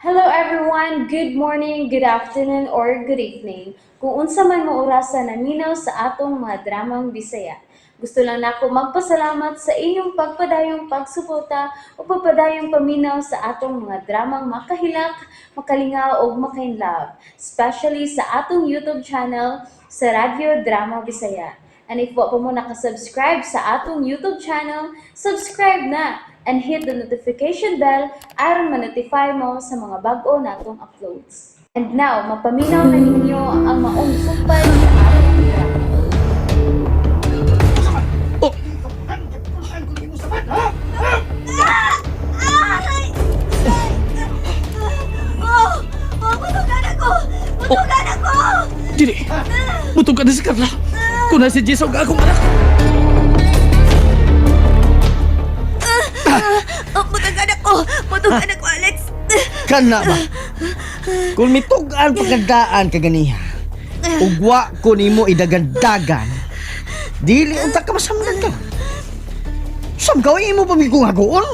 Hello everyone! Good morning, good afternoon, or good evening. Kung unsa man mo orasa naminaw sa atong mga dramang Bisaya. Gusto lang nako magpasalamat sa inyong pagpadayong pagsuporta o pagpadayong paminaw sa atong mga dramang makahilak, makalingaw ug makainlove, especially sa atong YouTube channel sa Radyo Drama Bisaya. And if wa pa mo nakasubscribe sa atong YouTube channel, subscribe na and hit the notification bell aron ma-notify mo sa mga bag-o natong uploads. And now, mapaminaw na ninyo ang maong sumpay sa atong drama. Oh! Ay! Oh! Oh, butugan ako! Butugan ako! Dili! Butong ka na si Carla! Kuna si Jessa ug akong anak! Oh, butugan ako! Butugan ako, Alex! Kana ba? Kung mitug-an pagkadaan kaganiha, ugwa ko nimo idagandagan, dili unta ka masamdan ka. Sam ka, imo pa kong hagoon.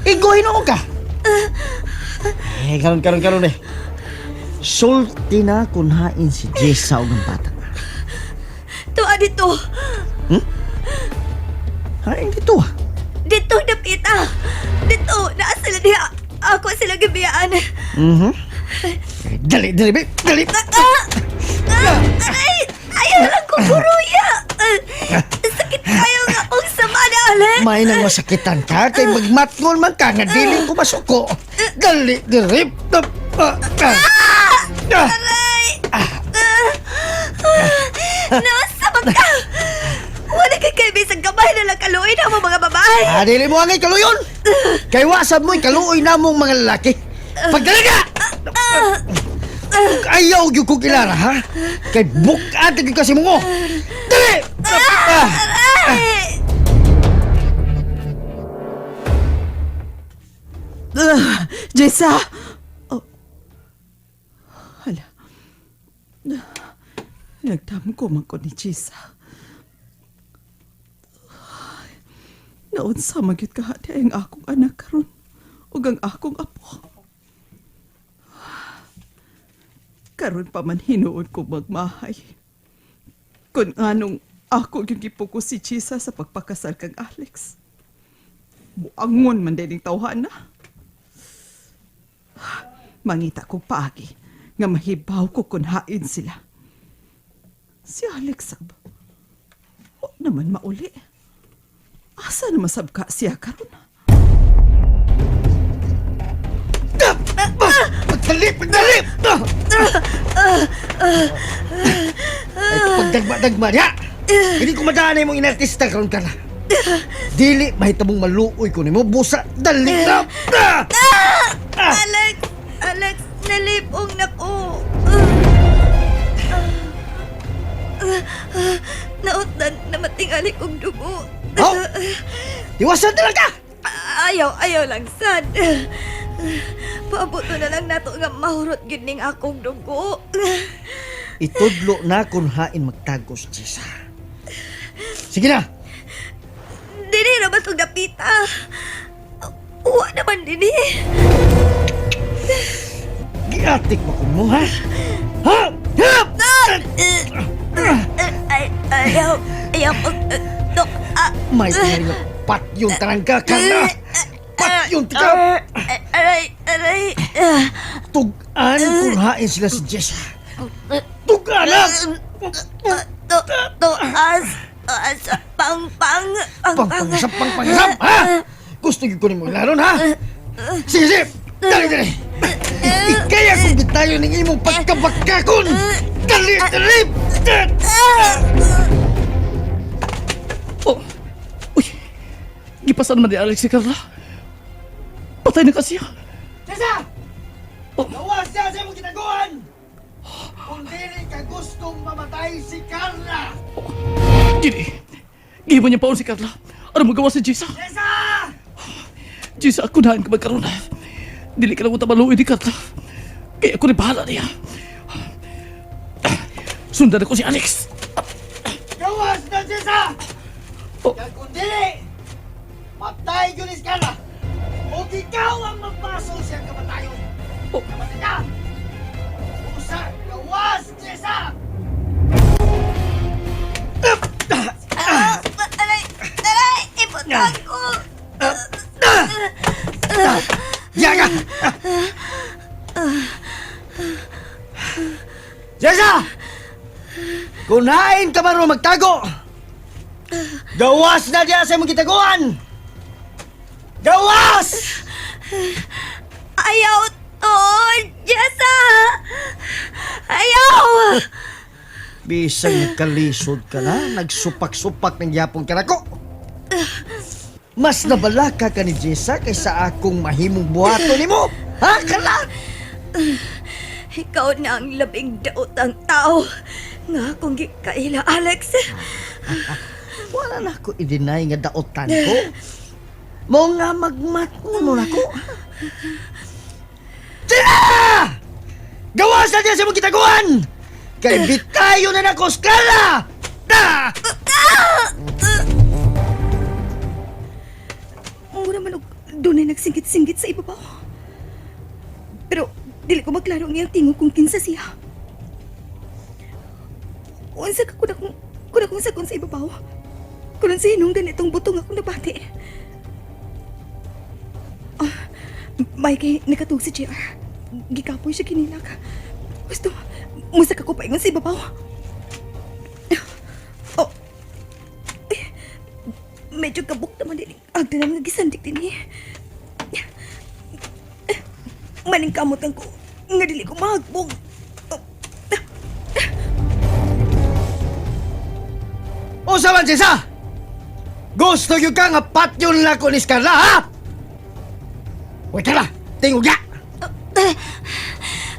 Igohin ako ka. Eh, karon karon karon eh. Sulti na kun hain si Jessa og ang bata. Tuwa dito! Hain dito ah. Dito, dapita! Dito! Naa sila diha! Ako sila gibiyaan! Mhm. Eh, dali, dali, babe, dali. Ah! Ah! Aray! Ayaw lang ko buruya! Sakit kayo nga akong sama na, Alex! May nang masakitan ka kay magmatngol man ka nga dili ko masuko. Dali, dali. Ah, ah. Ah. Aray! Nasa man ka! Wala kay kay gamay na lang kaluoy na mo mga babae! Ah, dili mo angay kaluyon. Kay wasab mo'y kaluoy na mong mga lalaki. Pagdali ka! Ug ayaw gyud kong ilara, ha? Kay bukat gyud kasi mo. Dali! Ah! Aray! Ah, Jessa! Oh. Hala. Nagdamko man ko ni Jessa. Naunsa man gyud kahati ang akong anak karon ug ang akong apo. Karon pa man hinuon ko magmahay. Kung anong ako yung gipuko si Jessa sa pagpakasal kang Alex. Buangon man din tawhana. Mangita kong paagi nga mahibaw ko kung hain sila. Si Alex sab. Wa naman mauli. Asa na masab ka siya karon? Pagdali, pagdali! Ah! Ay, pagdagma-dagma niya! Hindi ko madaan imong inartista karon ka na. Dili mahitabong maluoy ko nimo busa dali na. Ah! Alex! Alex! Nalipong na ko! Nautdan na matingali kong dugo. Oh! Iwasan talaga! Ayaw, ayaw lang, sad. Paabot na lang nato nga mahurot gyud ning akong dugo. Itudlo na kung hain magtago si Jessa. Sige na! Dili na ba itong dapita? Uwa naman dili. Giatik mo ko mo, ha? Ha? Ha? Ay, ayaw, ayaw ko. Dok, ah, May tingali nga pat yung tarangka ka na! Pat yung tika! Aray, aray. Tugan kung hain sila si Jessa. Tugan na! To, to, as, as, pang, pang, pang, pang. Pangpangisap, pangpangisap, ha? Gusto yung kunin mo laron, ha? Sige, sige! Dali, dali! Ikaya kung bitayo ng imong pagkabakakon! Dali, dali! Oh! Uy! Gipasan man ni Alex si Carla. Patay na ka siya. Jessa! Oh. Gawas siya sa imong ginaguan! Kung dili ka gustong mamatay si Carla! Dili! Gihimo niya paon si Carla. Ano magawa si Jessa? Jessa! Jessa, ako na ka magkaroon. Dili ka lang maluoy ni Carla. Kaya ako ni bahala niya. Sundan ako si Alex. Gawas na, Jessa! Oh. Kaya kung dili, patay yun si Carla! O ikaw ang magpaso siyang kamatayon! ka! Jessa! Kung hain ka man magtago, gawas na diya sa imong gitaguan! Gawas! Ayaw to, Jessa! Ayaw! Bisang nagkalisod ka na, nagsupak-supak ng yapon ka na ko. Mas nabalaka ka ni Jessa kaysa akong mahimong buhato nimo. Ha, Carla? Ikaw na ang labing daotang tao nga akong gikaila, Alex. Wala na ako i-deny nga daotan ko. Mo nga magmatmo na ko. Jessa! Gawas na diyan sa mong kitaguan! Kay bitayo na nako, Carla! Ah! Mura man og dunay nagsingit-singit sa ibabaw. Pero dili ko maklaro ang iyang tingog kung kinsa siya. Unsa ka kun akong sakon sa ibabaw. Kuno sa hinungdan itong butong akong nabati. Ah, may kay nakatug si JR. Gikapoy siya kinilak. Gusto, musa ka ko paingon sa ibabaw. Oh, medyo kabuk naman din. Agda nga gisandik din eh. Maning kamutan ko. Nga dili ko mahagbong. Usa man, Jessa! Gusto yun ka nga patyon lang ko ni Carla, ha? Uy, Carla! Tingog ya!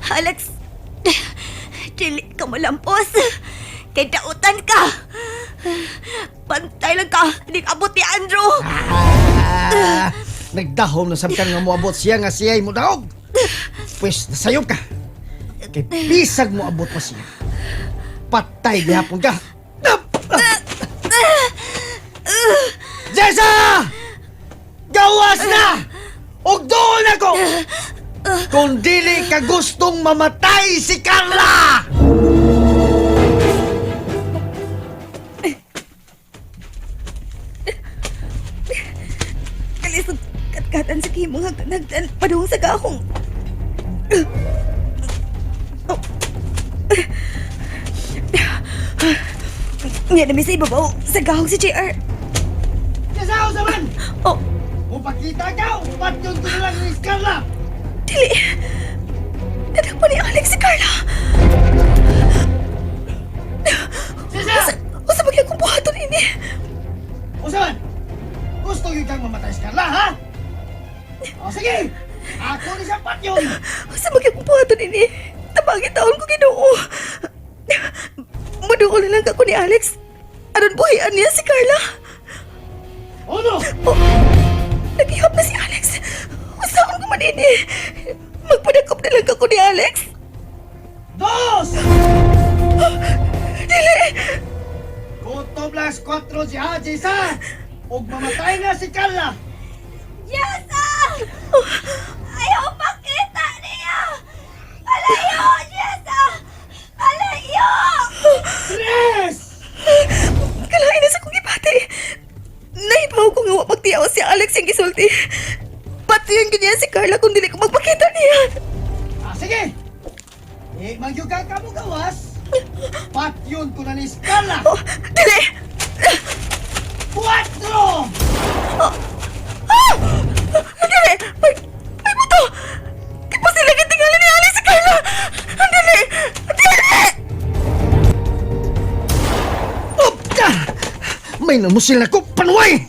Alex, dili ka malampos. Kay dautan ka. Pantay lang ka. Hindi ka abot ni Andrew. Ah, nagdahom na sabkan nga moabot siya nga siya'y mo daog. Pwes, nasayop ka. Kay bisag mo abot pa siya. Patay gihapon ka. Jessa! Gawas na! Og doon ako! Kung dili ka gustong mamatay si Carla! Kalisod katkatan sa kimong hagdan-hagdan padung sa gahong. Oh. Nga na may sa ibabaw sa gahong si JR. Jessa, usa man! Oh, Upakita ka! Upatyon ko na lang ni Carla! dili. Nadakpan ni Alex si Carla. Jessa! Usa ba kaya kung buhaton ini? Usa man! Gusto yun kang mamatay si Carla, ha? O sige! Ako ni siyang patyon! Usa ba kaya kung buhaton ini? Tabangin taon ko Ginoo. Maduol na lang ako ni Alex. Aron buhayan niya si Carla. Uno! Oh, nagihap na si Alex. Usaon ko man ini. Magpadakop na lang ako ni Alex. Dos! Dili! Kutob las 4 si Haji sa! Ug mamatay na si Carla! Yes! Ayaw pakita niya! Alayo! Yes! Alayo! Tres! Kalain na sa kong ipati. Nahibaw ko nga wa magtiyaw si Alex yung gisulti. Pati yung ganyan si Carla kung dili ko magpakita niya. Ah, sige! Eh, magyuga ka mo gawas! Patyon ko na ni Carla! Oh, dili! Cuatro! Ah! Dili! Ay, ay buto! Kaya sila gitingalan ni Alex si Carla! Dili! Dili! Upta! May namusil na ko, panuway!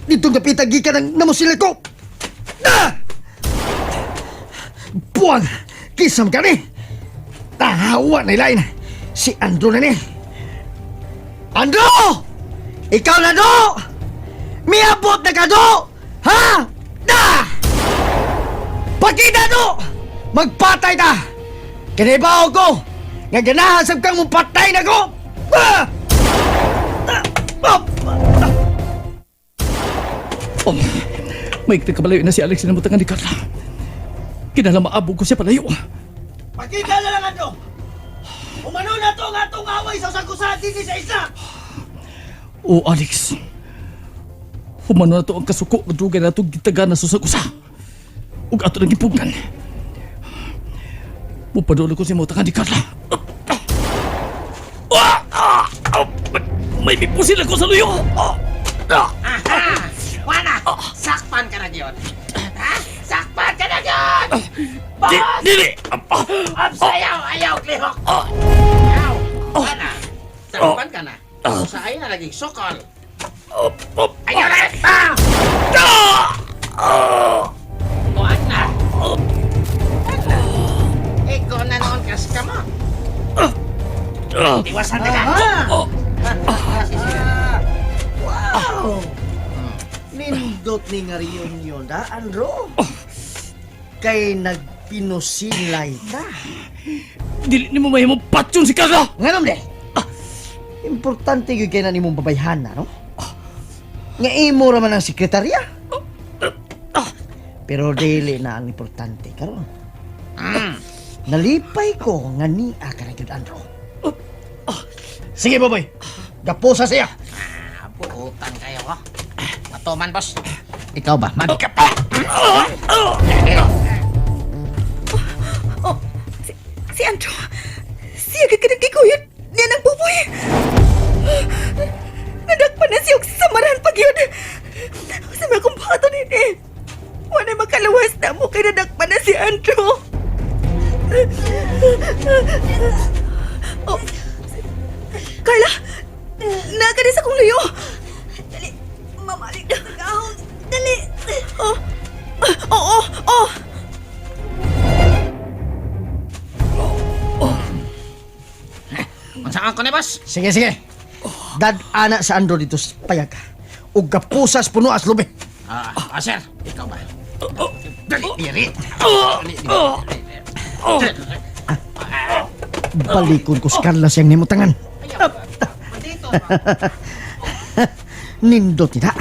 Dito napita gikan ang namusil ko! Ah! Buwang! Kisam ka ni! Tahawa na ilain! Si Andrew na ni! Andrew! Ikaw na do! Miabot na ka do! Ha? Da! Pakita do! Magpatay ta! Kinibaw ko! Nga ganahan sab kang mupatay na ko! Ah! Ah! Ah! Oh, may kabalayo na si Alex na ni Carla. Kinala maabog ko siya palayo. Pakita na lang ato! Umano na to ang atong away sa sagusa dinhi sa isla! O Alex, humano na to ang kasuko nga dugay na to gitaga na susag usa. Ug ato nang gipugnan. Mupadulo ko si mo ni Carla. Ah! Ah! Ah! May mipusil ako sa luyo. Ah! Ah! Wala! Sakpan ka na yun! Ha? Sakpan ka na yun! Di, dili! Ah! Ah! Ayaw! Ayaw! Lihok! Ayaw! Wala! Sakpan ka na! Sa ay na laging sokol! Ah! Ah! Ayaw na! Ah! Ah! Kuan na! Kuan na! Ikaw na noon kas ka mo! Ah! Iwasan na ka! Ah! Wow! Nindot ni nga reunion da, Andro. Kay nagpinusilay ka. Dili nimo mahimong patyon si Carla! Nganom de? Importante gyud kay na nimong babayhana, no? Nga imo ra man ang sekretarya. Pero dili na ang importante karon. Nalipay ko nga niya ka na gyud, Andro. Sige, baboy. Gapusa siya. Ah, buutan kayo ko. Matuman, boss. Ikaw ba? Man ka pa! Oh, si Andrew. Siya ka kanang gikuyot niya ng buboy. Nadakpan na siya og samaran pag yun. Sa mga kumbato nini. Wala makaluwas na mo kay nadakpan na si Andrew. Oh, Carla! Nagani sa kong luyo! Dali! Mamalik na sa kahon! Dali! Oh! Oo! Oh! Oh! Unsa ko ni boss? Sige, sige. Dad-ana sa Andro dito sa payag. Ug gapusas puno as lubi. Ah, ah, sir. Ikaw ba? Dali, diri. Dali, diri. Balikon ko sa Carla siyang nimutangan. Dito. Nindot nila.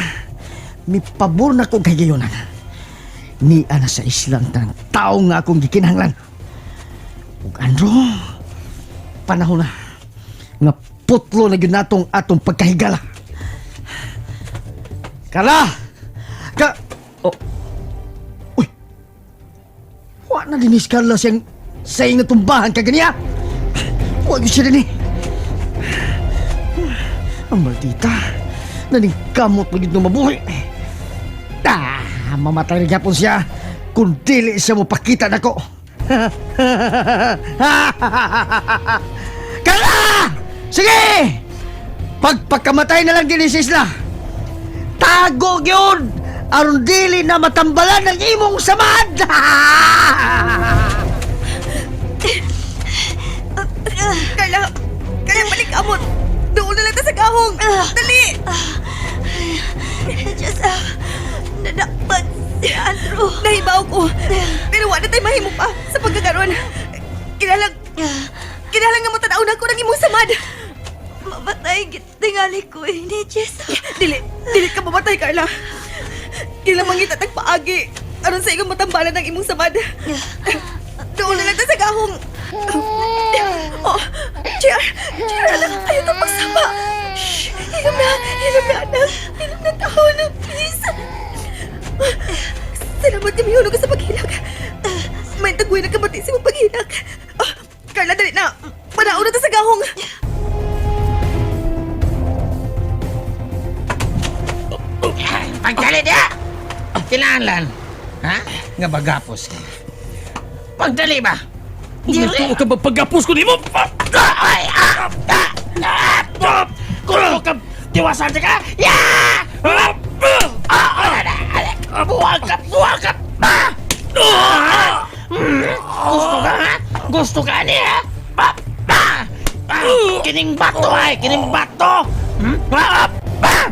Mipabor na ko kay gayonan. Ni ana sa islang tanang tao nga akong gikinahanglan. Ug Andro, panahon na nga putlo na gyud natong atong pagkahigala. Carla! Ka... Oh. Uy! Wa na din ni Carla siyang sa nga tumbahan kaganiya. Wa gyud siya dinhi. Ang maldita. Naningkamot pa gyud nga mabuhi. Ah, mamatay na gyapon siya kung dili siya mopakita nako. Kala! Sige! Pagpakamatay na lang din si isla. Tago gyud aron dili na matambalan ang imong samad. Carla! Carla, balik amot! Doon na lang ta sa kahong! Dali! Diyos, nadakpan si Andrew. Nahibaw ko! Pero wala tayo mahimo pa sa pagkakaroon. Kinalang... Kinalang nga matanaw na ko ng imong samad! Mamatay tingali ko eh, ni Jessa. Dili! Dili ka mamatay, Carla! Kailang mangita tag paagi aron sa imong matambalan ng imong samad. Doon na lang ta sa kahong! Oh, Chair! Chair, anak! Ayaw ta pagsama! Shh! Hilom na! Hilom na, anak! Hilom na taon! Please! Salamat kami hulog ka sa paghilak. May tagoy na kabati sa imong paghilak. Oh, Carla, dali na! Panaon na ta sa gahong! Pagdali niya! Kinahanglan. Ha? Nga bagapos ka. Pagdali ba? Ug nagtuo ka ba pagapos ko nimo? Ay! Ah! Ah! Ah! Kulo ka! Diwasan ka! Ya! Ah! Ah! Ah! Buwag ka! Buwag ka! Ah! Ah! Gusto ka ha? Gusto ka niya? Ah! Ah! Ah! Kining bato ay! Kining bato! Hmm? Ah! Ah!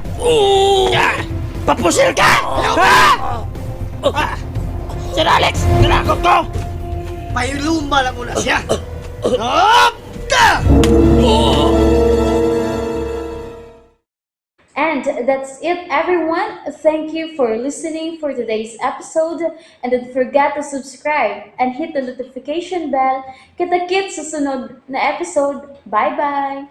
Ah! Papusil ka! Ah! Ah! Sir Alex! Tinakot ko! Pailuma lang muna siya. Up! Ta! And that's it, everyone. Thank you for listening for today's episode. And don't forget to subscribe and hit the notification bell. Kita-kits sa sunod na episode. Bye-bye!